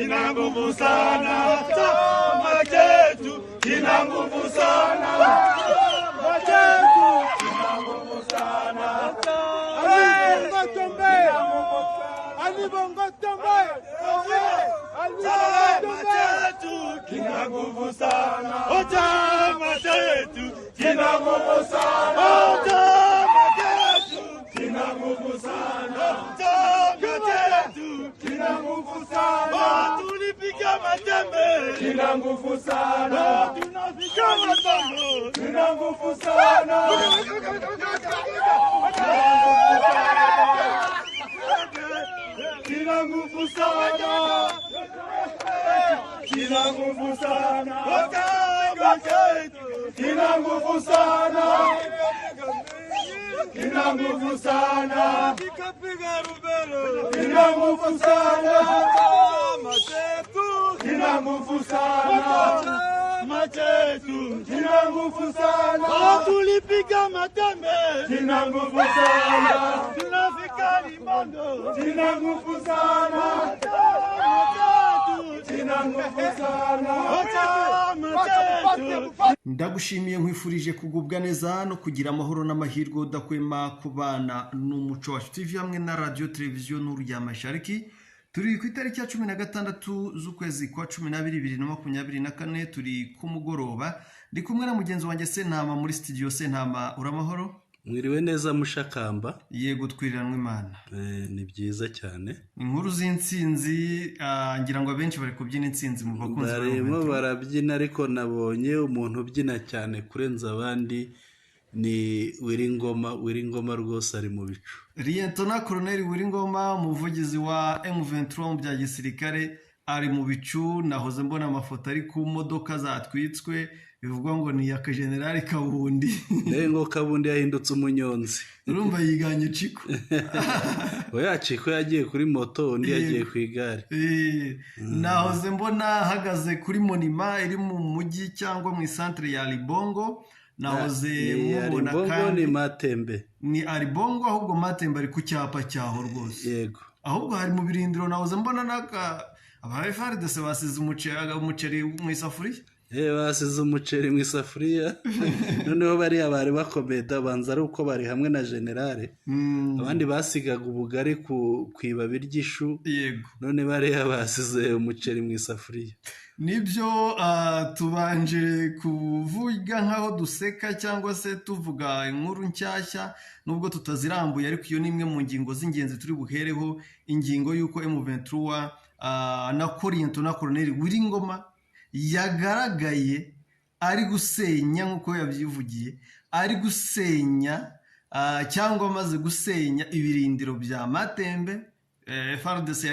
kina nguvu sana, chama chetu kina nguvu sana, chama chetu kina nguvu sana. Ali Bongo tombe! Ali Bongo tombe! Ali Bongo Chama tombe! chetu kina nguvu sana, oh, chama chetu kina nguvu sana, oh, chama chetu kina nguvu sana, chama chetu kina nguvu sana, oh, tulipiga matembe kina nguvu sana, oh, tunafika matombo kina nguvu sana, kina nguvu sana, kina nguvu sana, chama chetu kina nguvu sana, kina nguvu sana, kina nguvu sana, Chama chetu! Kina nguvu sana, chama chetu kina nguvu sana, Oh, tulipiga matembe! Kina nguvu sana, Tunafika Limbondo! Kina nguvu sana, Chama chetu! Kina nguvu sana, Chama chetu! Ndagushimiye, nkwifurije kugubwa neza no kugira amahoro n'amahirwe udahwema kubana n'Umuco Wacu TV hamwe na Radiyo Televiziyo Nuru ya Mashariki. Turi ku itariki ya 16 z'ukwezi kwa 12 2024, turi ku mugoroba. Ndi kumwe na mugenzi wanjye Sentama muri studio. Sentama, uramahoro? Mwiriwe neza, Mushakamba. Yego, twiriranwe Imana. Ni byiza cyane. Inkuru z'intsinzi, ngira ngo abenshi bari kubyina intsinzi mu bakunzi ba Barimo M23. barabyina, ariko nabonye umuntu ubyina cyane kurenza abandi ni Wiringoma. Wiringoma rwose ari mu bicu. Liyetona Koroneli Wiringoma, umuvugizi wa M23 mu bya gisirikare, ari mu bicu. Nahoze mbona amafoto ari ku modoka zatwitswe, bivugwa ngo ni iya Generali Kabundi. Ngo Kabundi yahindutse umunyonzi. Urumva yiganye Ciko. Oya, Ciko yagiye kuri moto, undi yagiye ku igare. Nahoze mbona ahagaze kuri monument iri mu mujyi cyangwa mu isantere ya Libongo. Nahoze Ni mubona Aribongo. Kandi Ni Matembe. Ni Aribongo, ahubwo Matembe ari ku cyapa cyaho rwose. Ahubwo hari mu birindiro, nahoze mbona n'aka aba FARDC basize umuceri mu isafuriya. Basize umuceri mu isafuriya. Noneho bariya bari bakomeye da, banza ari uko bari hamwe na generale. Abandi basigaga ubugari ku ibabi ry'ishu. None bariya basize umuceri mu isafuriya. Nibyo, tubanje kuvuga nk'aho duseka cyangwa se tuvuga inkuru nshyashya nubwo tutazirambuye, ariko iyo ni imwe mu ngingo z'ingenzi turi buhereho, ingingo y'uko M23 na Liyetona Koroneli Wiringoma yagaragaye ari gusenya, nk'uko yabyivugiye, ari gusenya cyangwa amaze gusenya ibirindiro bya Matembe. FARDC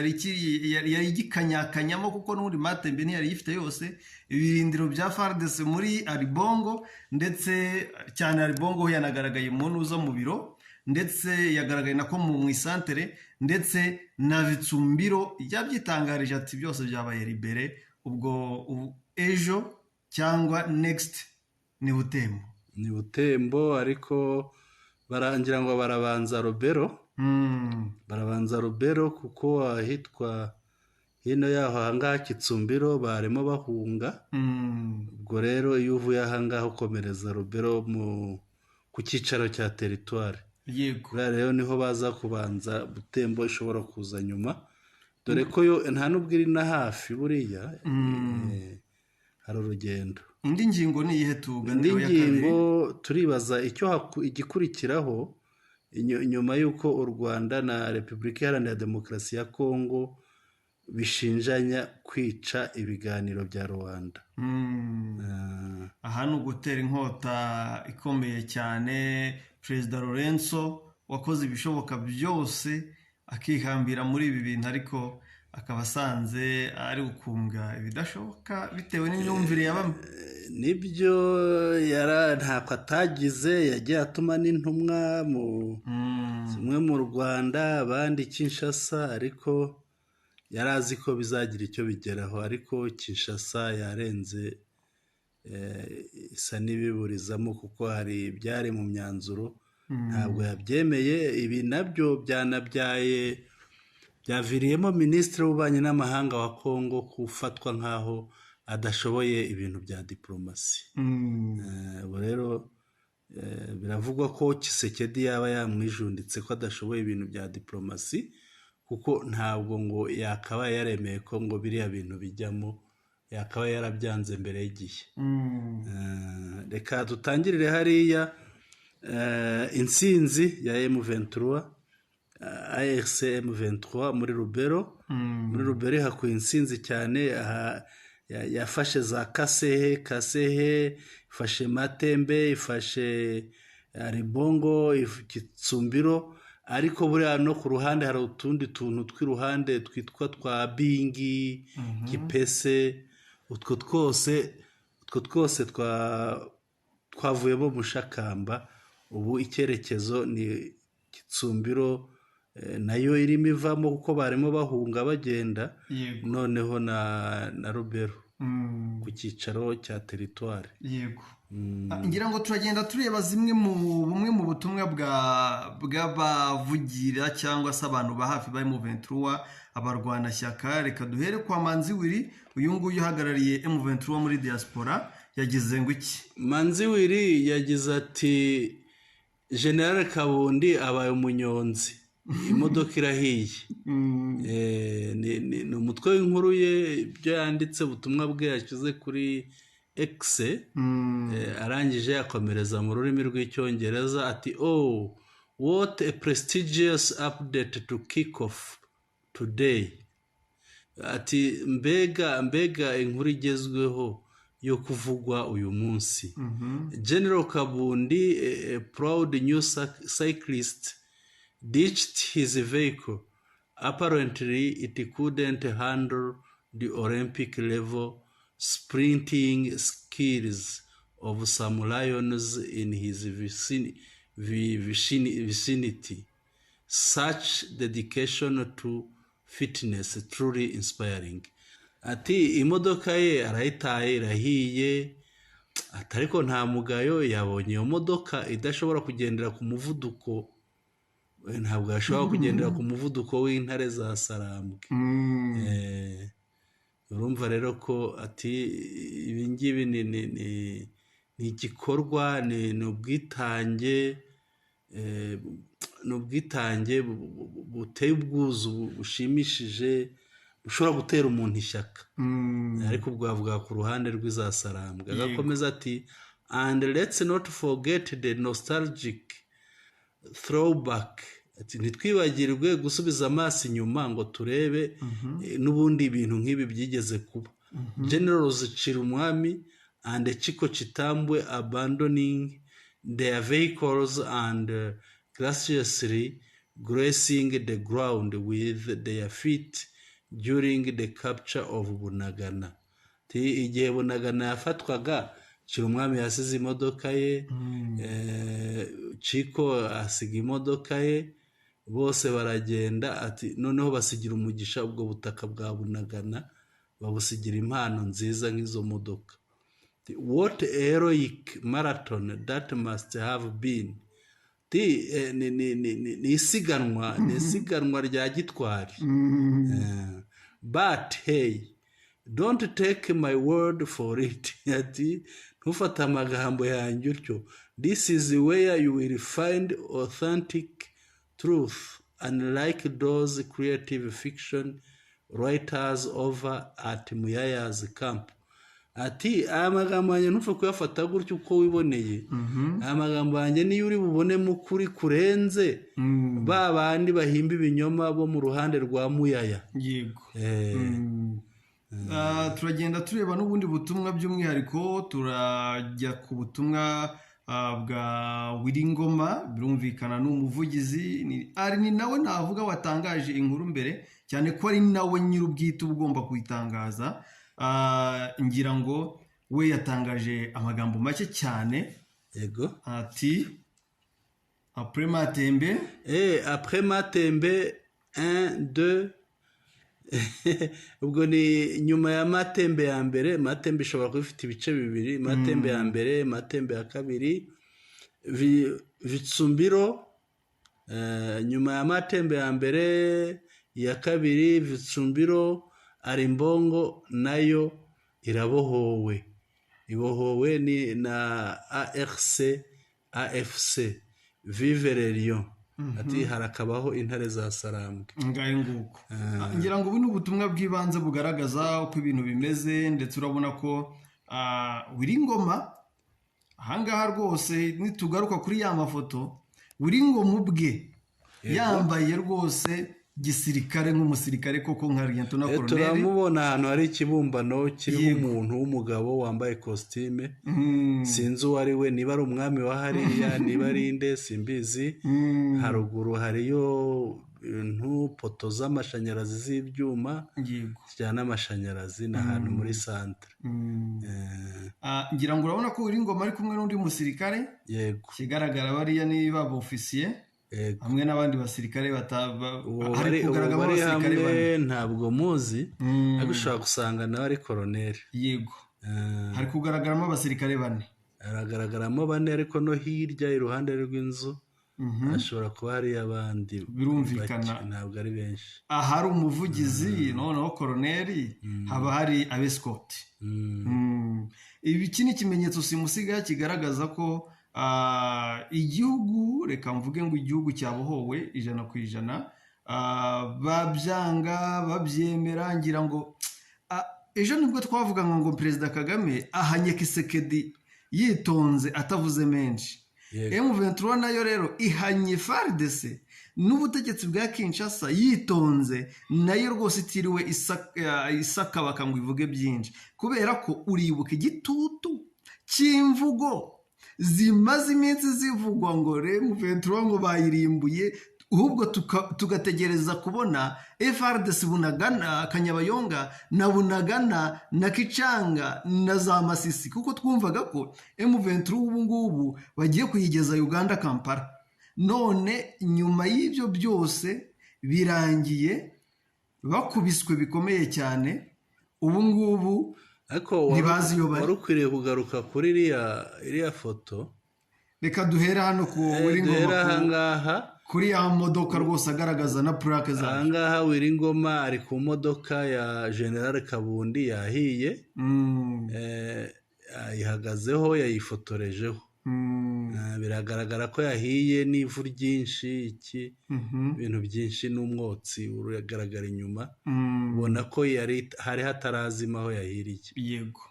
yari igikanyakanyamo, kuko n'ubundi Matembe ntiyari ifite yose. Ibirindiro bya FARDC muri Aribongo, ndetse cyane Aribongo ho yanagaragaye mu ntuza mu biro, ndetse yagaragaye nako mu isantere, ndetse na Vitsumbiro yabyitangarije ati byose byabaye libéré. Ubwo ejo cyangwa next ni Butembo. Ni Butembo, ariko barangira ngo barabanza Robero. Barabanza Robero, kuko ahitwa hino yaho ahangaha Kitsumbiro barimo bahunga. Ubwo rero iyo uvuye ahangaha ukomereza Robero ku cyicaro cya teritwari. Buriya rero niho baza kubanza, Butembo ishobora kuza nyuma, dore ko yo nta n'ubwo iri na hafi buriya. Hari urugendo. Indi ngingo ni iyihe Indi tuganiraho ya kabiri? ngingo, turibaza icyo igikurikiraho nyuma y'uko u Rwanda na Repubulika Iharanira Demokarasi ya Kongo bishinjanya kwica ibiganiro bya Rwanda. Aha ni ugutera inkota ikomeye cyane Perezida Lorenzo, wakoze ibishoboka byose akihambira muri ibi bintu, ariko akaba asanze ari gukunga ibidashoboka bitewe n'imyumvire ya bamwe. Nibyo, ntako atagize, yagiye atuma n'intumwa mu zimwe mu Rwanda, abandi Kinshasa, ariko yari azi ko bizagira icyo bigeraho, ariko Kinshasa yarenze, isa n'ibiburizamo, kuko hari ibyari mu myanzuro ntabwo yabyemeye. Ibi nabyo byanabyaye Byaviriyemo minisitiri w'ububanyi n'amahanga wa Kongo gufatwa nk'aho adashoboye ibintu bya diporomasi. Ubu rero biravugwa ko Tshisekedi yaba yamwijunditse ko adashoboye ibintu bya diporomasi, kuko ntabwo ngo yakabaye yaremeye ko ngo biriya bintu bijyamo, yakabaye yarabyanze mbere y'igihe. Reka dutangirire hariya. Intsinzi ya M23, AFC M23 muri Rubero. Muri Rubero ihakuye intsinzi cyane. Yafashe za Kasehe, ifashe Matembe, ifashe Ribongo, Kitsumbiro, ariko buriya no ku ruhande hari utundi tuntu tw'iruhande twitwa twa Bingi, Kipese, utwo twose twavuyemo mushakamba. Ubu icyerekezo ni Kitsumbiro, nayo irimo ivamo kuko barimo bahunga bagenda. Noneho na Rubero ku cyicaro cya teritwari. Yego, ngira ngo turagenda tureba zimwe mu bumwe mu butumwa bw'abavugira cyangwa se abantu ba hafi ba M23, abarwanashyaka. Reka duhere kwa Manzi Wiri, uyu nguyu uhagarariye M23 muri diaspora. Yagize ngo iki? Manzi Wiri yagize ati: "General Kabundi abaye umunyonzi, imodoka irahiye." Ni umutwe w'inkuru ye, ibyo yanditse, ubutumwa bwe yashyize kuri X. Arangije akomereza mu rurimi rw'Icyongereza ati: "Oh, what a prestigious update to kick off today." Ati: "Mbega, mbega inkuru igezweho yo kuvugwa uyu munsi." "General Kabundi, a proud new cyclist, ditched his vehicle. Apparently it couldn't handle the Olympic level sprinting skills of some lions in his vicinity. Such dedication to fitness, truly inspiring." Ati imodoka ye arayitaye, irahiye. Ati ariko nta mugayo, yabonye iyo modoka idashobora kugendera ku muvuduko, ntabwo yashobora kugendera ku muvuduko w'intare za Sarambwe. Urumva rero ko ati ibi ngibi ni igikorwa, ni ubwitange, ni ubwitange buteye ubwuzu, bushimishije, bushobora gutera umuntu ishyaka. Ariko ubwo avuga ku ruhande rw'izasarambwe. Agakomeza ati: "And let's not forget the nostalgic throwback." Ati ntitwibagirwe gusubiza amaso inyuma ngo turebe n'ubundi ibintu nk'ibi byigeze kuba. "Generals Chirumwami and Chiko Chitambwe abandoning their vehicles and graciously gracing the ground with their feet during the capture of Bunagana." Ati igihe Bunagana yafatwaga, Chirumwami yasize imodoka ye, Chiko asiga imodoka ye, bose baragenda. Ati noneho basigira umugisha ubwo butaka bwa Bunagana, babusigira impano nziza nk'izo modoka. "What a heroic marathon that must have been." Ati, ni isiganwa rya gitwari. "But hey, don't take my word for it." Ati ntufate amagambo yanjye utyo. "This is where you will find authentic truth, unlike those creative fiction writers over at Muyaya's camp." Ati aya magambo yanjye ntupfe kuyafata gutyo uko wiboneye. Aya magambo yanjye niyo uri bubonemo ukuri kurenze ba bandi bahimba ibinyoma bo mu ruhande rwa Muyaya. Yego. Turagenda tureba n'ubundi butumwa, by'umwihariko turajya ku butumwa bwa Wiringoma. Birumvikana ni umuvugizi, ari ni nawe navuga watangaje inkuru mbere cyane, ko ari nawe nyir'ubwite uba ugomba kuyitangaza. Ngira ngo we yatangaje amagambo make cyane. Ati après Matembe. Après Matembe 1, 2, ubwo ni nyuma ya Matembe ya mbere. Matembe ishobora kuba ifite ibice bibiri: Matembe ya mbere, Matembe ya kabiri. Vitsumbiro, nyuma ya Matembe ya mbere, Iya kabiri Vitsumbiro Arimbongo nayo irabohowe, ibohowe ni na ARC AFC Vive le Lion. Ati harakabaho intare za Sarambwe. Ngayo nguko. Ngira ngo ubu ni ubutumwa bw'ibanze bugaragaza uko ibintu bimeze, ndetse urabona ko Wiringoma ahangaha rwose nitugaruka kuri ya mafoto, Wiringoma ubwe yambaye rwose gisirikare nk'umusirikare koko, nka Liyetona Koloneli. Turamubona ahantu hari ikibumbano kiriho umuntu w'umugabo wambaye kositime, sinzi uwo ari we, niba ari umwami wa hariya, niba ari inde simbizi. Haruguru hariyo ibintu poto z'amashanyarazi z'ibyuma zijyana amashanyarazi, ni ahantu muri santere. Ngira ngo urabona ko Wiringoma ari kumwe n'undi musirikare. Yego. Ikigaragara bariya ni ba ofisiye hamwe n'abandi basirikare hari kugaragara abasirikare bane ntabwo muzi, ariko ushobora gusanga nawe ari koroneri. Yego, hari kugaragaramo abasirikare bane. Haragaragaramo bane, ariko no hirya iruhande rw'inzu hashobora kuba hari abandi. Birumvikana ntabwo ari benshi. Ahari umuvugizi noneho koroneri, haba hari abesikoti. Iki ni ikimenyetso simusiga kigaragaza ko igihugu, reka mvuge ngo igihugu cyabohowe 100%, babyanga babyemera. Ngira ngo ejo nibwo twavuga ngo Perezida Kagame ahanye Kisekedi yitonze atavuze menshi. M23 nayo rero ihanye FARDC n'ubutegetsi bwa Kinshasa yitonze, nayo rwose itiriwe isakabaka ngo ivuge byinshi, kubera ko uribuka igitutu cy'imvugo zimaze iminsi zivugwa ngo M23 ngo bayirimbuye, ahubwo tugategereza kubona FARDC Bunagana, Kanyabayonga na Bunagana na Kicanga na za Masisi, kuko twumvaga ko M23 ubu ngubu bagiye kuyigeza Uganda Kampala. None nyuma y'ibyo byose birangiye bakubiswe bikomeye cyane, ubu ngubu ntibazi iyo bari. Wari ukwiriye kugaruka kuri iriya foto. Reka duhere hano ku Wiringoma, kuri ya modoka rwose agaragaza na plaque zayo. Ahangaha Wiringoma ari ku modoka ya General Kabundi yahiye, ayihagazeho, yayifotorejeho. Biragaragara ko yahiye n'ivu ryinshi, iki ibintu byinshi n'umwotsi uragaragara inyuma, ubona ko yari hari hatarazima aho yahiriye. Yego.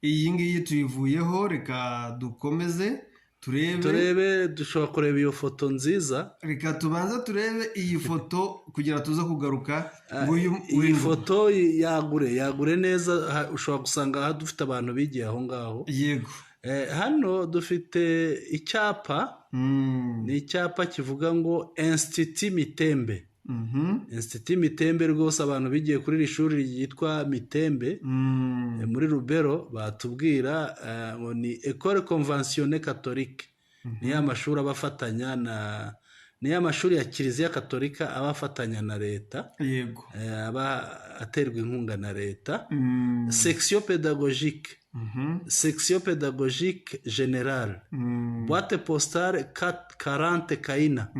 Iyi ngiyi tuyivuyeho, reka dukomeze turebe. Dushobora kureba iyo foto nziza. Reka tubanza turebe iyi foto kugira tuze kugaruka. Iyi foto yagure neza, ushobora gusanga dufite abantu bigiye aho ngaho. Yego. Hano dufite icyapa, ni icyapa kivuga ngo Institut Mitembe. Institut Mitembe rwose abantu bigiye kuri iri shuri ryitwa Mitembe muri Rubero batubwira ngo ni Ecole Conventionnée Catholique. Ni amashuri abafatanya na, ni amashuri ya Kiliziya Katolika abafatanya na leta. Yego. Aba aterwa inkunga na leta. Section pédagogique, section pédagogique générale, boîte postale 40 Kaina,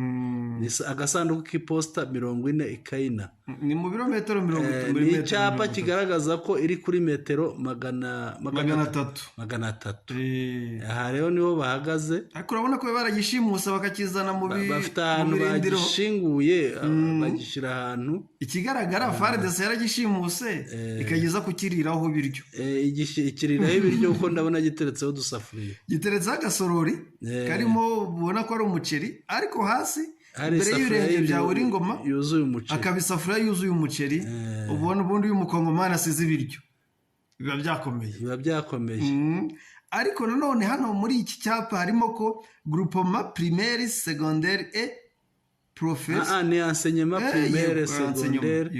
agasanduku k'iposita 40 Kaina, ni mu birometero 30. Ni icyapa kigaragaza ko iri kuri metero 300. Aha rero niho bahagaze, ariko urabona ko baragishimusa bakakizana mu bafite ahantu bagishinguye, bagishyira ahantu. Ikigaragara FARDC yaragishimuse ikageza kukiriraho ibiryo, ikiriraho ibiryo kuko ndabona giteretseho udusafuriya, giteretseho agasorori karimo ubona ko ari umuceri, ariko hasi mbere y'ibirenge bya Wiringoma yuzuye umuceri, akaba isafuriya yuzuye umuceri. Ubona ubundi uyu mukongomani asize ibiryo biba byakomeye, biba byakomeye. Ariko nanone hano muri iki cyapa harimo ko groupement primaire secondaire et professionnel, ni enseignement primaire secondaire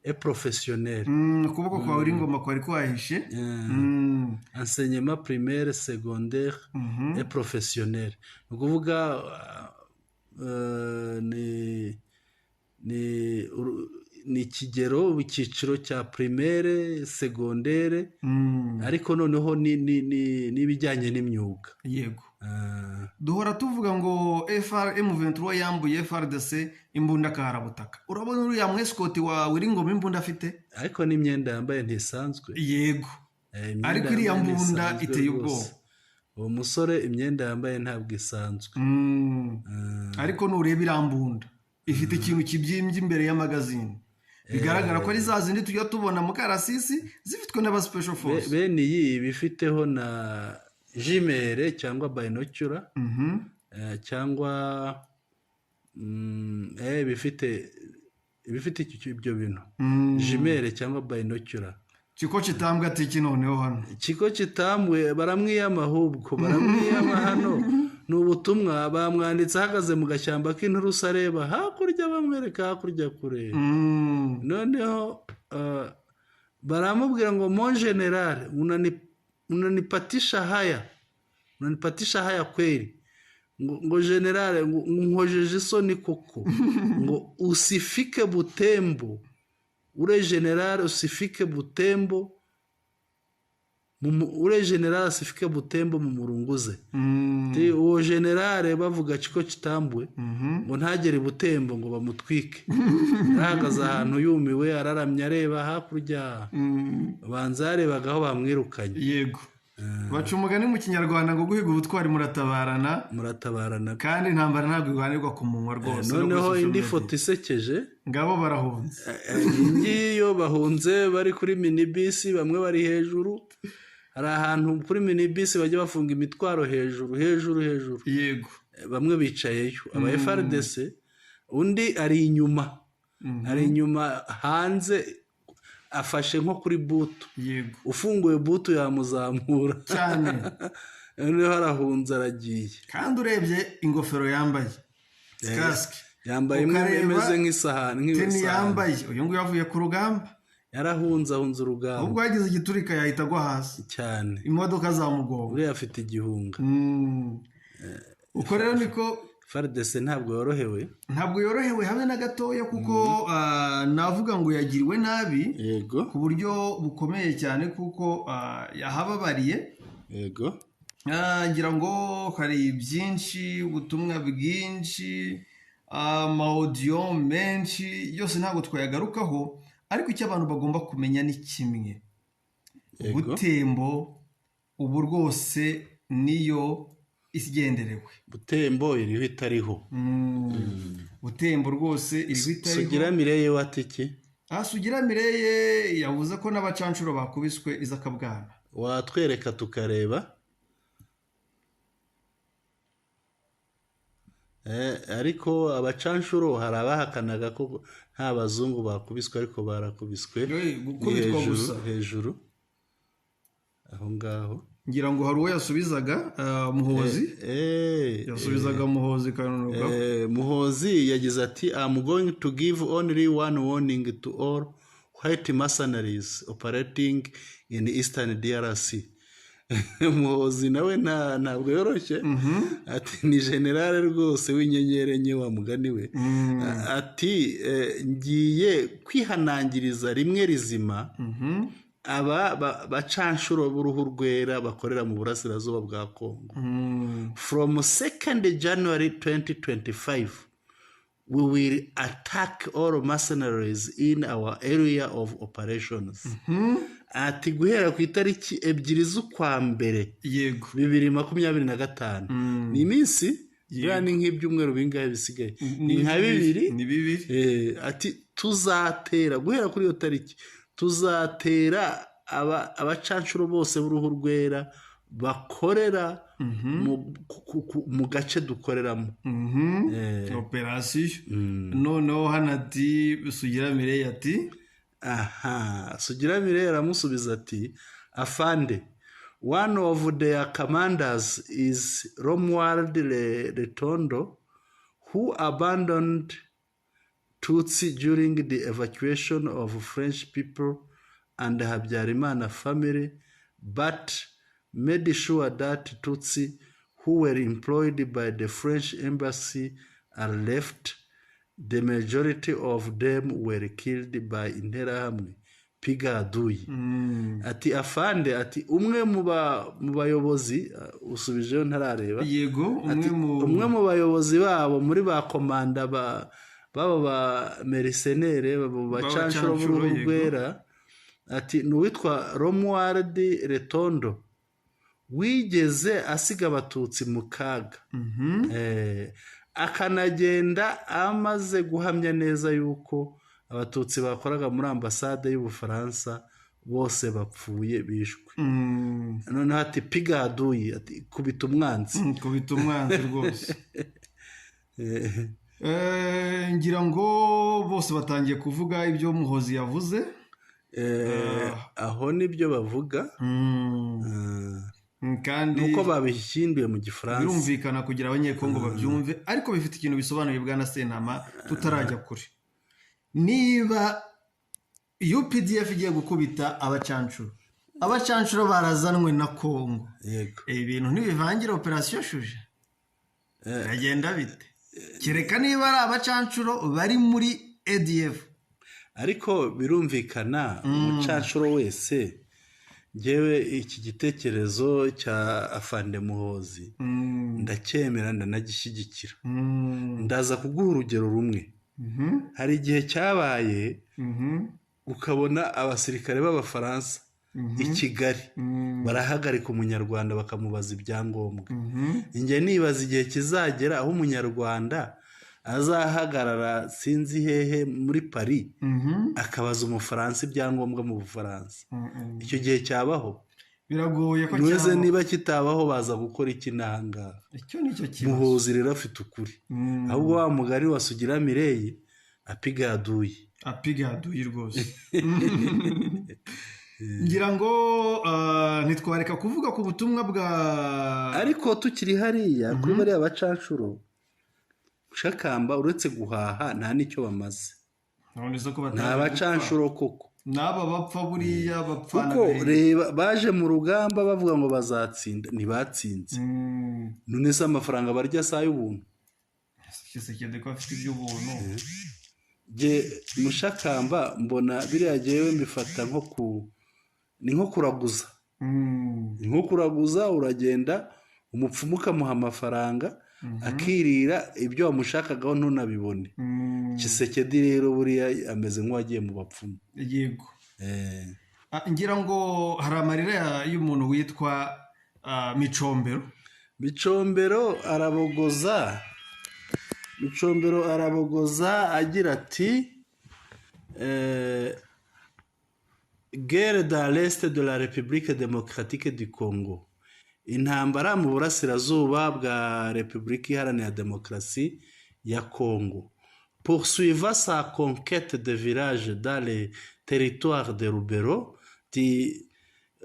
et professionnel. Ukuboko kwa Wiringoma kwari kwahishe. Enseignement primaire secondaire et professionnel, ni ukuvuga ni ikigero, icyiciro cya primaire secondaire, ariko noneho n'ibijyanye n'imyuga. Yego. Duhora tuvuga ngo M23 yambuye FARDC imbunda kaharabutaka. Urabona uriya mwesikoti wawe uri ngoma imbunda afite, ariko n'imyenda yambaye ntisanzwe. Yego, ariko iriya mbunda iteye ubwoba. Uwo musore imyenda yambaye ntabwo isanzwe. Ariko nureba iriya mbunda ifite ikintu kibyimbye imbere y'amagazine, bigaragara ko ari za zindi tujya tubona mu karasisi zifitwe n'aba special force. Bene iyi bifiteho na jimere cyangwa bayinokura, cyangwa bifite ibyo bintu, jimere cyangwa bayinokura. Kiko kitambwe ati iki noneho hano Kiko kitambwe baramwiyama, ahubwo baramwiyama hano ni ubutumwa bamwanditse ahagaze mu gashyamba k'inturusu areba hakurya, bamwereka hakurya kure. Noneho baramubwira ngo mon general unanipatisha haya, unanipatisha haya kweli, ngo general nkojeje isoni koko, ngo usifike Butembo, ure general usifike Butembo, ure general usifike Butembo mumurunguze. Uwo general bavuga Kiko Kitambwe ngo ntagere Butembo ngo bamutwike. Yarahagaze ahantu yumiwe, araramye areba hakurya, banza yarebaga aho bamwirukanye. Yego, baca umugani mu Kinyarwanda ngo guhiga ubutwari muratabarana, muratabarana, kandi intambara ntabwo irwanirwa ku munwa rwose. Noneho indi foto isekeje, ngabo barahunze, ngiyo bahunze bari kuri minibisi, bamwe bari hejuru. Hari ahantu kuri minibisi bajya bafunga imitwaro hejuru hejuru hejuru. Yego, bamwe bicayeyo aba FARDC, undi ari inyuma, ari inyuma hanze afashe nko kuri butu. Yego, ufunguye butu yamuzamura cyane. Noneho arahunze aragiye. Kandi urebye ingofero yambaye, kasike yambaye imwe imeze nk'isahani, nk'isahani yambaye. Uyu nguyu avuye ku rugamba, yarahunze, ahunze urugamba. Ubwo yagize igiturika yahita agwa hasi cyane, imodoka zamugonga. Uriya afite igihunga. Uko rero niko FARDC ntabwo yorohewe, ntabwo yorohewe habe na gatoya, kuko navuga ngo yagiriwe nabi. Yego, ku buryo bukomeye cyane, kuko yahababariye. Yego, ngira ngo hari byinshi, ubutumwa bwinshi, amaudiyo menshi, yose ntabwo twayagarukaho. Ariko icyo abantu bagomba kumenya ni kimwe, Butembo ubu rwose niyo igenderewe. Butembo iriho itariho. Butembo rwose iriho itariho. Sugira Mireye watiki? Sugira Mireye yavuze ko n'abacanshuro bakubiswe izakabwana. Watwereka tukareba. Ariko abacanshuro hari abahakanaga ko nta bazungu bakubiswe, ariko barakubiswe. Gukubitwa gusa hejuru aho ngaho. Ngira ngo hari uwo yasubizaga Muhozi. Yasubizaga Muhozi Kanunuka. Muhozi yagize ati I'm going to give only one warning to all white mercenaries operating in Eastern DRC. Muhozi nawe ntabwo yoroshye. Ati ni generale rwose w'inyenyeri enye wa mugani we. Ati ngiye kwihanangiriza rimwe rizima aba bacanshuro b'uruhu rwera bakorera mu burasirazuba bwa Kongo. From 2nd January 2025 we will attack all mercenaries in our area of operations. Ati guhera ku itariki 2 z'ukwa mbere, yego, 2025. Ni iminsi yani nk'ibyumweru bingahe bisigaye, ni nka bibiri, ni bibiri. Ati tuzatera guhera kuri iyo tariki, tuzatera abacanshuro bose b'uruhu rwera bakorera mu gace dukoreramo. Operasiyo. Noneho hano ati Sugira Mireye ati aha, Sugira Mireye aramusubiza ati afande, one of their commanders is Romuald Retondo, who abandoned Tutsi during the evacuation of French people and the Habyarimana family, but made sure that Tutsi who were employed by the French embassy are left. The majority of them were killed by Interahamwe Piga adui. Ati afande, ati umwe mu bayobozi, usubijeyo ntarareba. Yego, umwe mu bayobozi babo muri ba komanda baba ba mercenaire, bacanshuro b'uruhu rwera, ati ni uwitwa Romuald Retondo wigeze asiga abatutsi mu kaga, akanagenda amaze guhamya neza yuko abatutsi bakoraga muri ambasade y'Ubufaransa bose bapfuye bishwe. Noneho ati piga aduyi, ati kubita umwanzi. Kubita umwanzi rwose. Ngira ngo bose batangiye kuvuga ibyo Muhozi yavuze. Aho nibyo bavuga. Kandi nuko babihinduye mu Gifaransa birumvikana kugira abanyekongo babyumve, ariko bifite ikintu bisobanuye bwana Sentama tutarajya kure. Niba UPDF igiye gukubita abacancuro, abacancuro barazanwe na Kongo, yego, ibintu ntibivangira operation shuje biragenda bite? Kereka niba ari abacancuro bari muri ADF. Ariko birumvikana umucancuro wese. Ngewe iki gitekerezo cya afande Muhozi ndacyemera, ndanagishyigikira. Ndaza kuguha urugero rumwe. Hari igihe cyabaye ukabona abasirikare b'Abafaransa i Kigali barahagarika umunyarwanda bakamubaza ibyangombwa. Njye nibaza igihe kizagera aho umunyarwanda azahagarara sinzi hehe muri Paris akabaza umufaransa ibyangombwa mu Bufaransa. Icyo gihe cyabaho? Biragoye ko cyaba. Niba kitabaho baza gukora iki n'ahangaha? Icyo nicyo kibazo. Muhozi rero afite ukuri. Ahubwo wa mugari wa Sugira Mireille, apiga aduyi. Apiga aduyi rwose. Ngira ngo ntitwareka kuvuga ku butumwa bwa, ariko tukiri hariya kuri bariya bacanshuro Shakamba, uretse guhaha nta nicyo bamaze. Ni abacanshuro koko. N'aba bapfa buriya bapfana. Kuko reba baje mu rugamba bavuga ngo bazatsinda, ntibatsinze. None se amafaranga barya saa y'ubuntu? Kisekedi ko afite iby'ubuntu. Jye Mushakamba mbona biriya jyewe mbifata nko ku ni nko kuraguza. Ni nko kuraguza, uragenda umupfumu ukamuha amafaranga akirira ibyo wamushakagaho ntunabibone. Kisekedi rero buriya ameze nk'uwagiye mu bapfumu. Yego. Ngira ngo hari amarira y'umuntu witwa Micombero. Micombero arabogoza. Micombero arabogoza agira ati guerre dans l'est de la République démocratique du Congo. Intambara mu burasirazuba bwa Repubulika Iharanira Demokarasi ya Congo. Poursuivant sa conquête de villages dans les territoires de Rubero,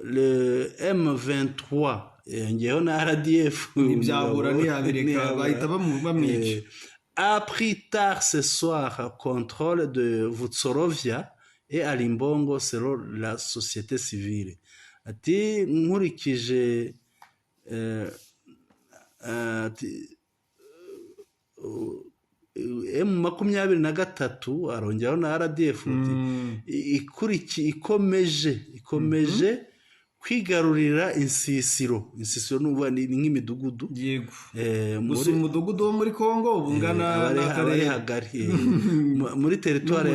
le M23 yongeyeho na RDF ntibyabura ntiyabireka bahita bamwica, a pris tard ce soir contrôle de Vutsorovia et Alimbongo selon la société civile. Ati nkurikije M23 arongeraho na RDF ikomeje kwigarurira insisiro. Insisiro n'ubu ni nk'imidugudu. Yego. Gusa umudugudu wo muri Kongo ubungana n'akarere hagari muri teritwari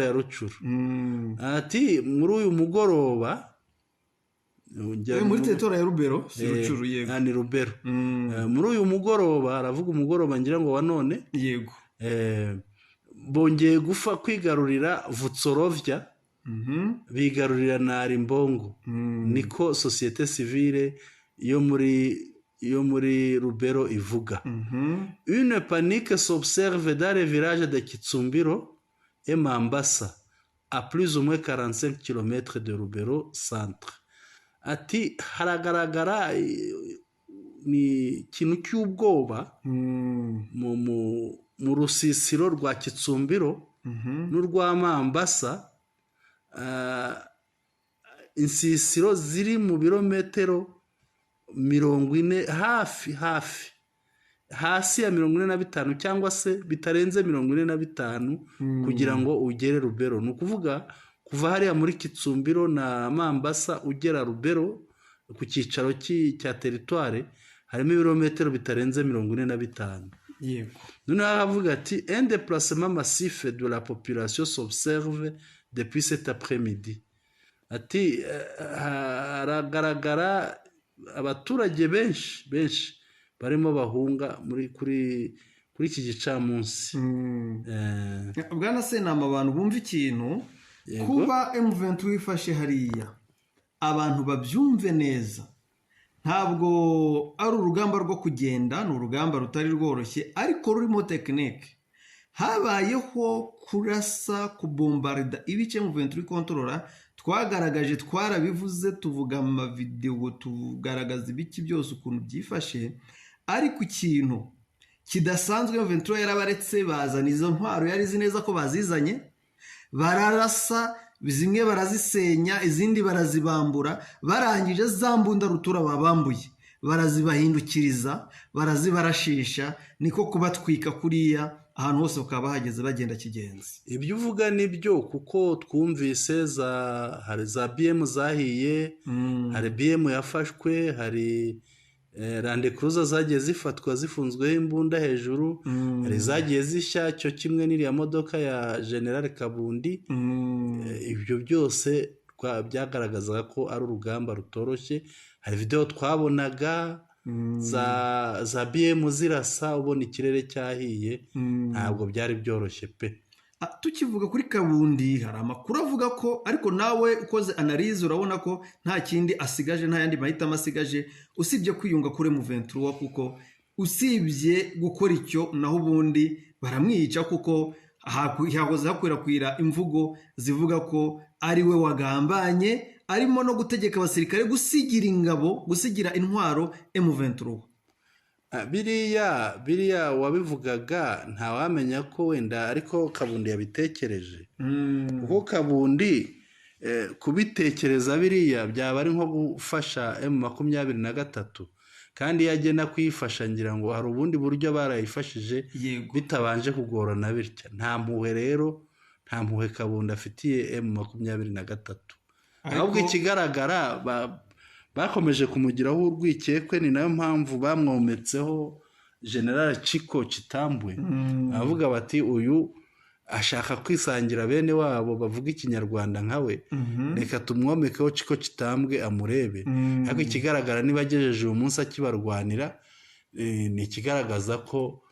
ya Rucuru. Ati muri uyu mugoroba muri teritwari ya Rubero, si Rucuru. Yego, ni Rubero. Muri uyu mugoroba, aravuga umugoroba ngira ngo wa none. Yego. Bongeye gufa kwigarurira Vutsorovia, bigarurira na Arimbongo. Niko société civile yo muri Rubero ivuga. Une panique s'observe dans les villages de Kitsumbiro et Mambasa, à plus ou moins 45 km de Rubero centre. Ati haragaragara ni ikintu cy'ubwoba mu rusisiro rwa Kitsumbiro n'urwa Mambasa, insisiro ziri mu birometero 40 hafi hasi ya 45 cyangwa se bitarenze 45 kugira ngo ugere Rubero. Ni ukuvuga Kuva hariya muri Kitsumbiro na Mambasa ugera Rubero ku cyicaro cya teritware harimo ibirometero bitarenze 45. Noneho aravuga ati: "Un déplacement massif de la population s'observe depuis cet après-midi." Ati haragaragara abaturage benshi benshi barimo bahunga muri kuri iki gicamunsi. Bwana Senama, abantu bumva ikintu. Yego. Kuba M23 ifashe hariya, abantu babyumve neza, ntabwo ari urugamba rwo kugenda, ni urugamba rutari rworoshye ariko rurimo technique. Habayeho kurasa, kubombarida ibice M23 kontorora. Twagaragaje, twarabivuze, tuvuga amavidewo, tugaragaza ibiki byose ukuntu byifashe. Ariko ikintu kidasanzwe, M23 yarabaretse bazana izo ntwaro, yari izi neza ko bazizanye, bararasa zimwe barazisenya, izindi barazibambura. Barangije za mbunda rutura babambuye barazibahindukiriza, barazibarashisha, niko kubatwika kuriya ahantu hose bakaba bahageze bagenda kigenzi. Ibyo uvuga ni byo, kuko twumvise za hari za BM zahiye, hari BM yafashwe, hari Land Cruiser zagiye zifatwa zifunzweho imbunda hejuru, hari zagiye zishya, cyo kimwe n'iriya modoka ya General Kabundi. Ibyo byose byagaragazaga ko ari urugamba rutoroshye. Hari videwo twabonaga za BM zirasa, ubona ikirere cyahiye. Ntabwo byari byoroshye pe. Tukivuga kuri Kabundi, hari amakuru avuga ko, ariko nawe ukoze analyse urabona ko nta kindi asigaje, nta yandi mahitamo asigaje usibye kwiyunga kuri M23, kuko usibye gukora icyo naho ubundi baramwica, kuko hahoze hakwirakwira imvugo zivuga ko ari we wagambanye, arimo no gutegeka abasirikare gusigira ingabo, gusigira intwaro M23. Biriya wabivugaga, ntawamenya ko wenda ariko Kabundi yabitekereje, kuko Kabundi kubitekereza biriya byaba ari nko gufasha M23, kandi iyo agenda kuyifasha ngira ngo hari ubundi buryo barayifashije bitabanje kugorana bitya. Nta mpuhwe rero, nta mpuhwe Kabundi afitiye M23. Ahubwo ikigaragara bakomeje kumugiraho urwikekwe, ni nayo mpamvu bamwometseho General Chiko Chitambwe, avuga bati uyu ashaka kwisangira bene wabo bavuga ikinyarwanda nkawe, reka tumwomekeho Chiko Chitambwe amurebe. Ariko ikigaragara, niba agejeje uyu munsi akibarwanira, ni ikigaragaza ko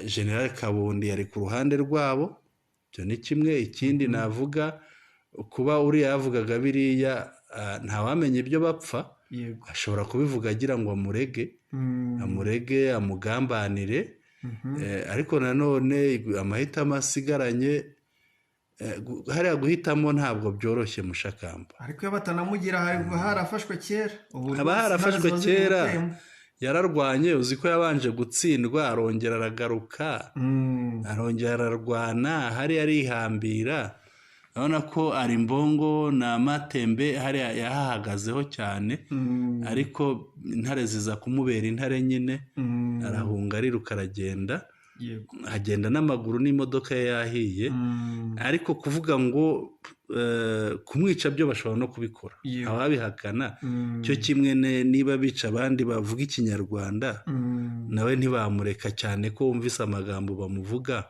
General Kabundi yari ku ruhande rwabo. Icyo ni kimwe. Ikindi navuga, kuba uriya yavugaga biriya, ntawamenya ibyo bapfa. Ashobora kubivuga agira ngo amurege, amurege, amugambanire. Ariko nanone amahitamo asigaranye hariya, guhitamo ntabwo byoroshye, Mushakamba. Ariko iyo batanamugira harafashwe kera. Haba harafashwe kera. Yararwanye, uzi ko yabanje gutsindwa, arongera aragaruka, arongera ararwana hariya arihambira. Urabona ko ari Mbongo na Matembe hariya yahahagazeho cyane, ariko intare ziza kumubera intare nyine, arahunga, ariruka, aragenda, agenda n'amaguru n'imodoka ye yahiye. Ariko kuvuga ngo kumwica byo bashobora no kubikora, ababihakana cyo kimwe niba bica abandi bavuga ikinyarwanda, nawe ntibamureka, cyane ko wumvise amagambo bamuvuga.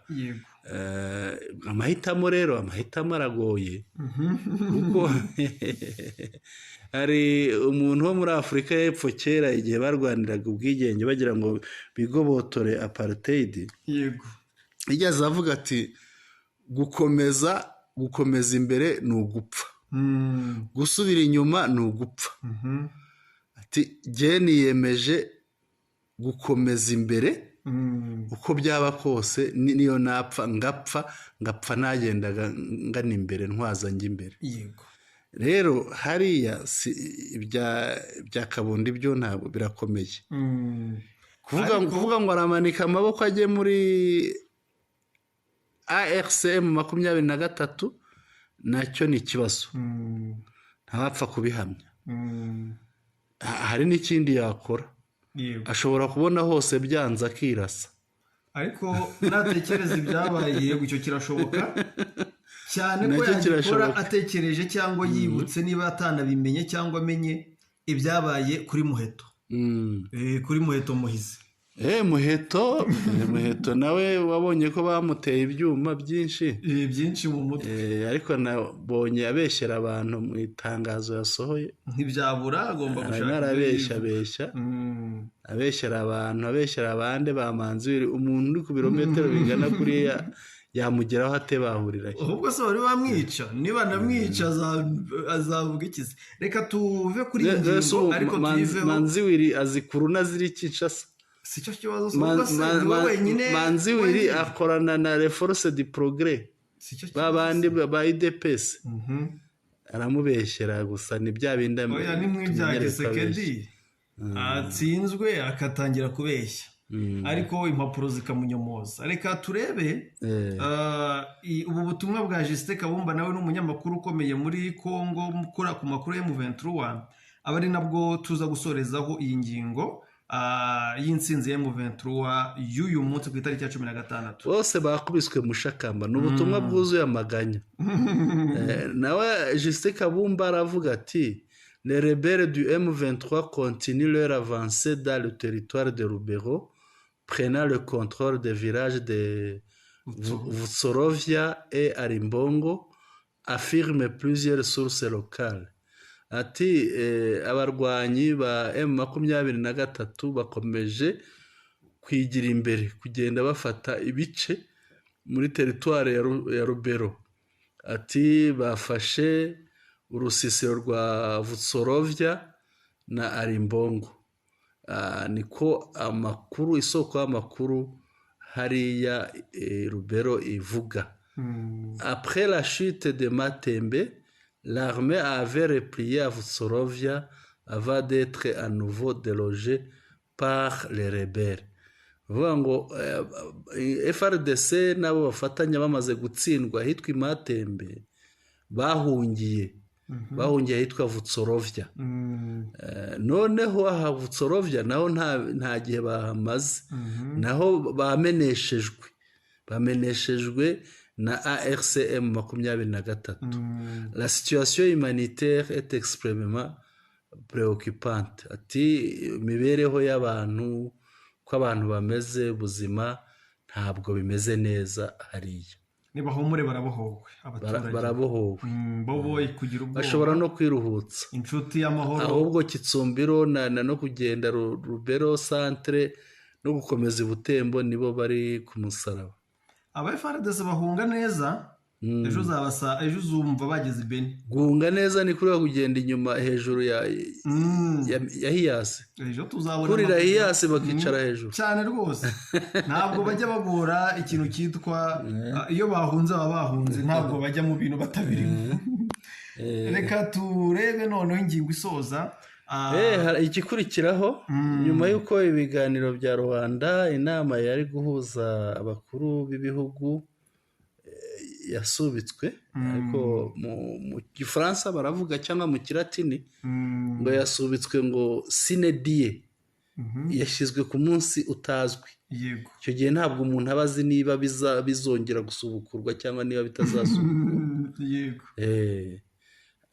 Amahitamo rero, amahitamo aragoye, kuko hari umuntu wo muri Afurika y'Epfo kera, igihe barwaniraga ubwigenge bagira ngo bigobotore apartheid, yigeze avuga ati gukomeza imbere ni ugupfa, gusubira inyuma ni ugupfa. Ati jye niyemeje gukomeza imbere uko byaba kose, niyo napfa ngapfa nagendaga ngana imbere, ntwaza njya imbere. Rero hariya ibya Kabundi byo ntabwo birakomeye kuvuga ngo aramanika amaboko ajye muri ARCM 23, nacyo ni ikibazo, ntawapfa kubihamya. Hari n'ikindi yakora, ashobora kubona hose byanze akirasa. Ariko natekereza ibyabaye, yego icyo kirashoboka. Cyane ko Nacyo yagikora kirashoboka. atekereje cyangwa yibutse, niba atanabimenye cyangwa amenye ibyabaye kuri Muheto. Kuri Muheto Muhizi. Muheto, Muheto nawe wabonye ko bamuteye ibyuma byinshi. Byinshi mu mutwe. Ariko nabonye abeshyera abantu mu itangazo yasohoye. Ntibyabura, agomba Arimo gushaka ibyo arabeshya yivuga. Abeshya, abeshyera abantu, abeshyera abandi bamanzi. Umuntu uri ku birometero bingana kuriya yamugeraho ate? Bahurirahe? Ahubwo se bari bamwica? Niba namwica azavuga iki se? Reka tuve kuri iyi ngingo, ariko tuyiveho. Manziwiri azi kuruna ziri Kinshasa. Si cyo kibazo se? Ubwo se ni we wenyine Manziwiri wenyine? akorana na les forces du progrès, Si cyo ba kibazo bandi se. ba UDPS. Aramubeshyera gusa, ni bya bindi Oya, ni nk'ibya tumenyereye ko abeshya. Tshisekedi atsinzwe akatangira kubeshya, ariko impapuro zikamunyomoza. Reka turebe ubu butumwa bwa Justin Kabumba, nawe ni umunyamakuru ukomeye muri Congo ukora ku makuru ya M23, aba ari nabwo tuza gusorezaho iyi ngingo y'intsinzi ya M23 y'uyu munsi ku itariki ya 16. Bose bakubiswe mushakamba, ni ubutumwa bwuzuye amaganya. Nawe Justin Kabumba aravuga ati: "Les rebelles du M23 continuent leur avancée dans le territoire de Lubero, prenant le contrôle des villages de Vutsorovia et Arimbongo, affirment plusieurs sources locales." Ati abarwanyi ba M23 bakomeje kwigira imbere, kugenda bafata ibice muri teritwari ya Rubero. Ati bafashe urusisiro rwa Vutsorovia na Arimbongo. Niko amakuru, isoko y'amakuru hariya Rubero ivuga. Après la chute de Matembe, l'armée avait replié à Vutsorovia avant d'être à nouveau délogée par les rebelles. Vuga ngo FARDC nabo bafatanya bamaze gutsindwa ahitwa i Matembe, bahungiye ahitwa Vutsorovia. Noneho aha Vutsorovia naho nta gihe bahamaze, naho bameneshejwe na AFC M23. La situation humanitaire est extrêmement préoccupante. Ati imibereho y'abantu, uko abantu bameze, ubuzima ntabwo bimeze neza hariya. Nibahumure, barabohowe abaturage. Barabohowe. Boboye kugira ubwoba. Bashobora no kwiruhutsa. Inshuti y'amahoro. Ahubwo Kitsumbiro na no kugenda Rubero centre no gukomeza i Butembo nibo bari ku musaraba. Aba FARDC bahunga neza. Ejo uzabasa, ejo uzumva bageze i Beni. Guhunga neza ni kuriya kugenda inyuma hejuru ya Hiace. Ejo tuzabona Kurira amakuru. Hiace bakicara hejuru. Cyane rwose, ntabwo bajya bagora ikintu cyitwa iyo bahunze baba bahunze, ntabwo bajya mu bintu batabirimo. Reka turebe noneho ingingo isoza. Hari igikurikiraho nyuma y'uko ibiganiro bya rubanda, inama yari guhuza abakuru b'ibihugu yasubitswe, ariko mu Gifaransa baravuga cyangwa mu Kilatini ngo yasubitswe ngo sine die, yashyizwe ku munsi utazwi. Icyo gihe ntabwo umuntu aba azi niba bizongera gusubukurwa cyangwa niba bitazasubukurwa.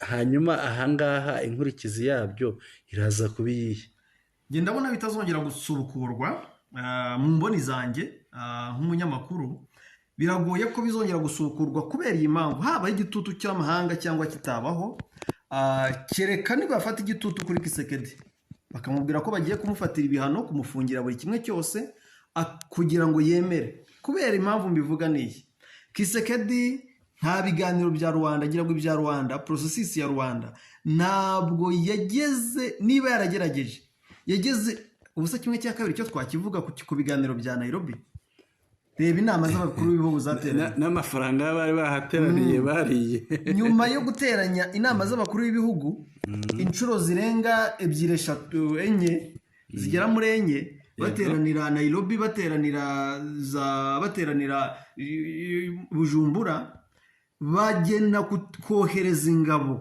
Hanyuma ahangaha inkurikizi yabyo iraza kuba iyihe? Njye ndabona bitazongera gusubukurwa. Mu mboni zanjye nk'umunyamakuru, biragoye ko bizongera gusubukurwa kubera iyi mpamvu: habaho igitutu cy'amahanga cyangwa kitabaho, kereka nibafata igitutu kuri Tshisekedi bakamubwira ko bagiye kumufatira ibihano, kumufungira buri kimwe cyose, kugira ngo yemere. Kubera impamvu mbivuga niyi: Tshisekedi nta biganiro bya Rwanda agira ngo ibya Rwanda, processus ya Rwanda ntabwo yageze. Niba yaragerageje, yageze ubusa kimwe cya kabiri cyo twakivuga ku biganiro bya Nairobi. Reba inama z'abakuru b'ibihugu zateranye. N'amafaranga bari bahateraniye bariye. Nyuma yo guteranya inama z'abakuru b'ibihugu inshuro zirenga ebyiri, eshatu, enye, zigera muri enye, bateranira Nairobi, bateranira za bateranira Bujumbura, bagenda kohereza ingabo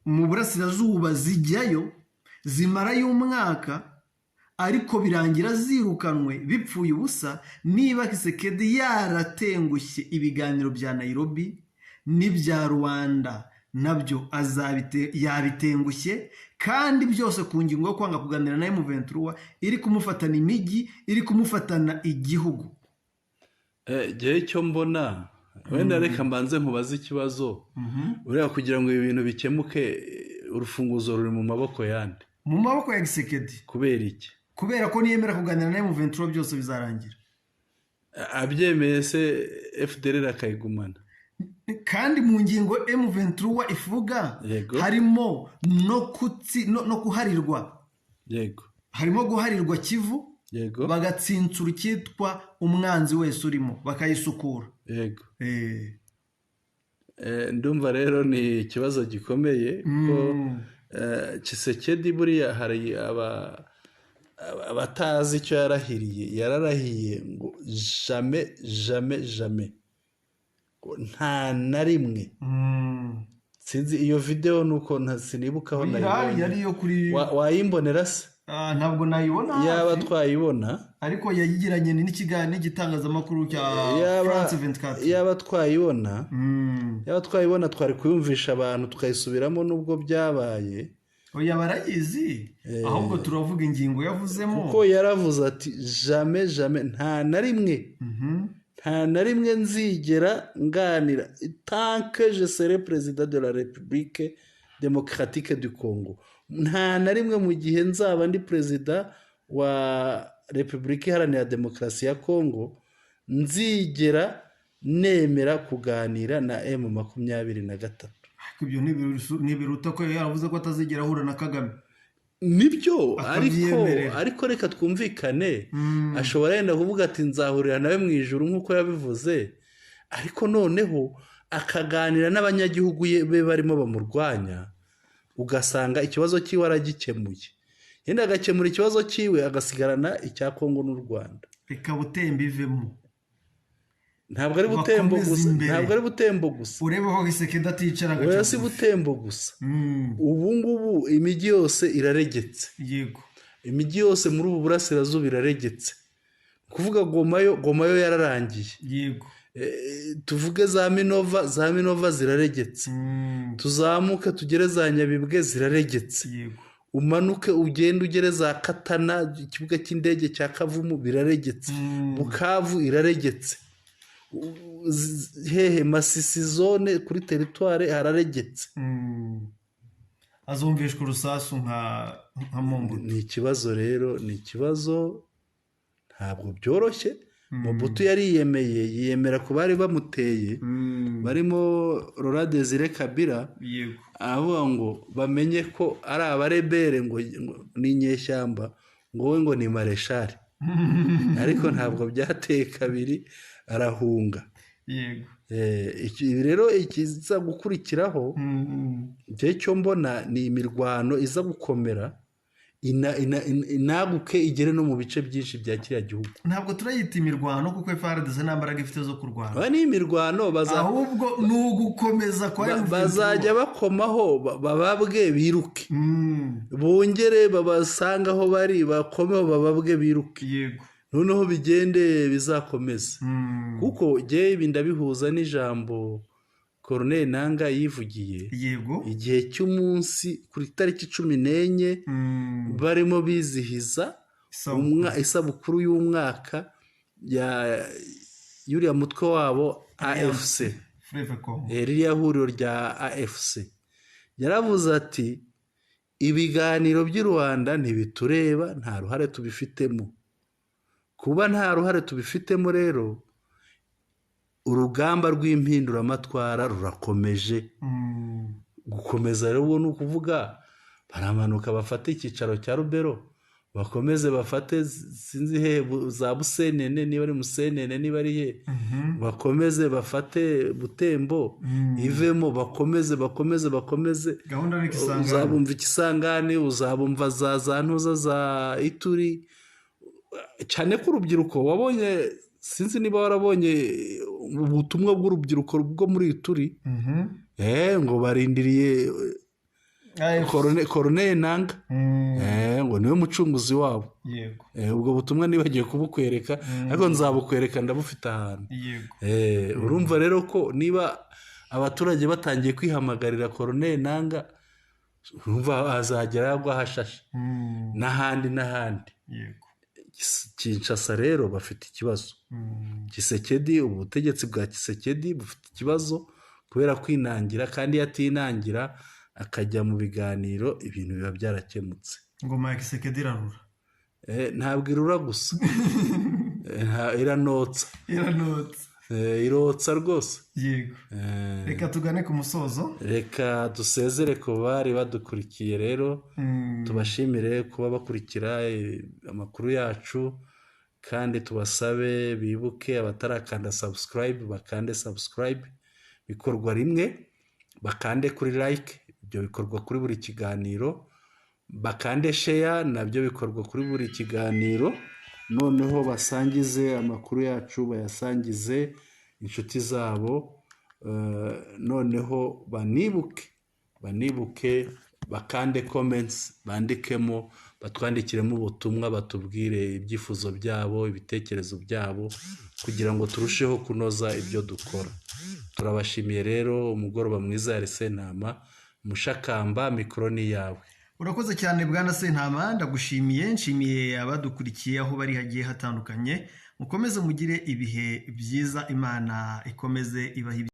mu burasirazuba, zijyayo zimarayo umwaka. Ariko birangira zirukanwe bipfuye ubusa. Niba Tshisekedi yaratengushye ibiganiro bya Nairobi n'ibya Rwanda, nabyo yabitengushye, kandi byose ku ngingo yo kwanga kuganira na M23 iri kumufatana imijyi, iri kumufatana igihugu. Igihe cyo mbona wenda reka mbanze nkubaze ikibazo. Ureba kugira ngo ibi bintu bikemuke, urufunguzo ruri mu maboko yande? Mu maboko ya Tshisekedi. Kubera iki? Kubera ko niyemera kuganira na M23 byose bizarangira. Abyemeye se FDLR akayigumana? Kandi mu ngingo M23 ivuga harimo no kuharirwa. Yego. Harimo guharirwa Kivu. Yego. Bagatsinsura icyitwa umwanzi wese urimo, bakayisukura. Yego. Ndumva rero ni ikibazo gikomeye ko Tshisekedi buriya hari abatazi icyo yarahiriye. Yararahiye ngo jamais jamais jamais, nta na rimwe. Sinzi iyo video nuko sinibukaho nayibonye. Wayimbonera se? Ntabwo nayibona. Yaba twayibona, ariko yayigiranye n'igitangazamakuru cya France 24. Yaba twayibona twari kuyumvisha abantu tukayisubiramo nubwo byabaye. Oya barayizi, ahubwo turavuga ingingo yavuzemo. Kuko yaravuze ati jamais jamais, nta na rimwe, nta na rimwe nzigera nganira tant que je serai président de la République démocratique du Congo. Nta na rimwe mu gihe nzaba ndi perezida wa Repubulika Iharanira Demokarasi ya Congo nzigera nemera kuganira na M23. Ibyo ntibiruta ko yaravuze ko atazigera ahura na Kagame. Nibyo, ariko reka twumvikane, ashobora yenda kuvuga ati nzahurira nawe mu ijuru nk'uko yabivuze, ariko noneho akaganira n'abanyagihugu be barimo bamurwanya, ugasanga ikibazo cyiwe aragikemuye. Yenda agakemura ikibazo cyiwe agasigarana icya Kongo n'u Rwanda. Reka Butembo ivemo. Ntabwo ari Butembo gusa, ntabwo ari Butembo gusa. Urebe ko Tshisekedi aticara agace. Oya si Butembo gusa. Ubu ngubu imijyi yose iraregetse. Yego. Imijyi yose muri ubu burasirazuba iraregetse. Kuvuga Gomayo yararangiye. Yego. Tuvuge za Minova ziraregetse. Tuzamuke tugere za Nyabibwe ziraregetse. Yego. Umanuke ugende ugere za Katana, ikibuga cy'indege cya Kavumu biraregetse. Bukavu iraregetse. Hehe Masisi zone kuri teritware hararegetse. Azumvishwa urusasu nka Mobutu. Ni ikibazo rero, ni ikibazo ntabwo byoroshye. Mobutu yariyemeye, yiyemera ku bari bamuteye barimo Laurent Desire Kabila. Yego. Avuga ngo bamenye ko ari abarebere ngo ni inyeshyamba, ngo we ngo ni mareshali. Ariko ntabwo byateye kabiri arahunga. Yego. Ibi rero ikiza gukurikiraho igihe cyo mbona ni imirwano iza gukomera inaguke igere no mu bice byinshi bya kiriya gihugu. Ntabwo turayita imirwano kuko FARDC nta mbaraga ifite zo kurwana. Ni imirwano ahubwo ni ugukomeza kwa bazajya bakomaho bababwe biruke, bongere babasanga aho bari bakomeho bababwe biruke. Yego. Noneho bigende bizakomeza. Kuko jye ibi ndabihuza n'ijambo Corneille Nangaa yivugiye. Yego. Igihe cy'umunsi kuri tariki 14 barimo bizihiza isabukuru y'umwaka ya yuriya mutwe wabo AFC. Ririya huriro rya AFC. Yaravuze ati ibiganiro by'u Rwanda ntibitureba, nta ruhare tubifitemo. Kuba nta ruhare tubifitemo rero urugamba rw'impinduramatwara rurakomeje. Gukomeza rero ni ukuvuga baramanuka bafate icyicaro cya Rubero, bakomeze bafate sinzi he za Busenene, niba ari Musenene niba ari he, bakomeze bafate Butembo ivemo, bakomeze bakomeze bakomeze. Uzabumva Ikisangani, uzabumva za ntuza za Ituri, cyane ko urubyiruko wabonye, sinzi niba warabonye ubutumwa bw'urubyiruko bwo muri Ituri, ngo barindiriye AFC. Corneille Nanga. Ngo niwe mucunguzi wabo. Ubwo butumwa nibagiwe kubukwereka, ariko nzabukwereka, ndabufite ahantu. Urumva rero ko niba abaturage batangiye kwihamagarira Corneille Nanga, urumva azagera agwa ahashashe n'ahandi n'ahandi. Kinshasa rero bafite ikibazo. Tshisekedi, ubutegetsi bwa Tshisekedi bufite ikibazo kubera kwinangira, kandi iyo atinangira akajya mu biganiro ibintu biba byarakemutse. Ingoma ya Tshisekedi irarura. Ntabwo irura gusa. Iranotsa. Iranotsa. Irotsa rwose. Reka tugane ku musozo. Reka dusezere ku bari badukurikiye rero. Tubashimire kuba bakurikira amakuru yacu, kandi tubasabe bibuke abatarakanda subscribe bakande subscribe, bikorwa rimwe, bakande kuri like, ibyo bikorwa kuri buri kiganiro, bakande share, nabyo bikorwa kuri buri kiganiro, noneho basangize amakuru yacu, bayasangize inshuti zabo, noneho banibuke bakande comments, bandikemo, batwandikiremo ubutumwa, batubwire ibyifuzo byabo, ibitekerezo byabo, kugira ngo turusheho kunoza ibyo dukora. Turabashimiye rero, umugoroba mwiza. Ya Sentama Mushakamba, mikoro ni yawe. Urakoze cyane bwana Sentama, ndagushimiye, nshimiye abadukurikiye aho bari hagiye hatandukanye. Mukomeze mugire ibihe byiza, Imana ikomeze ibahe.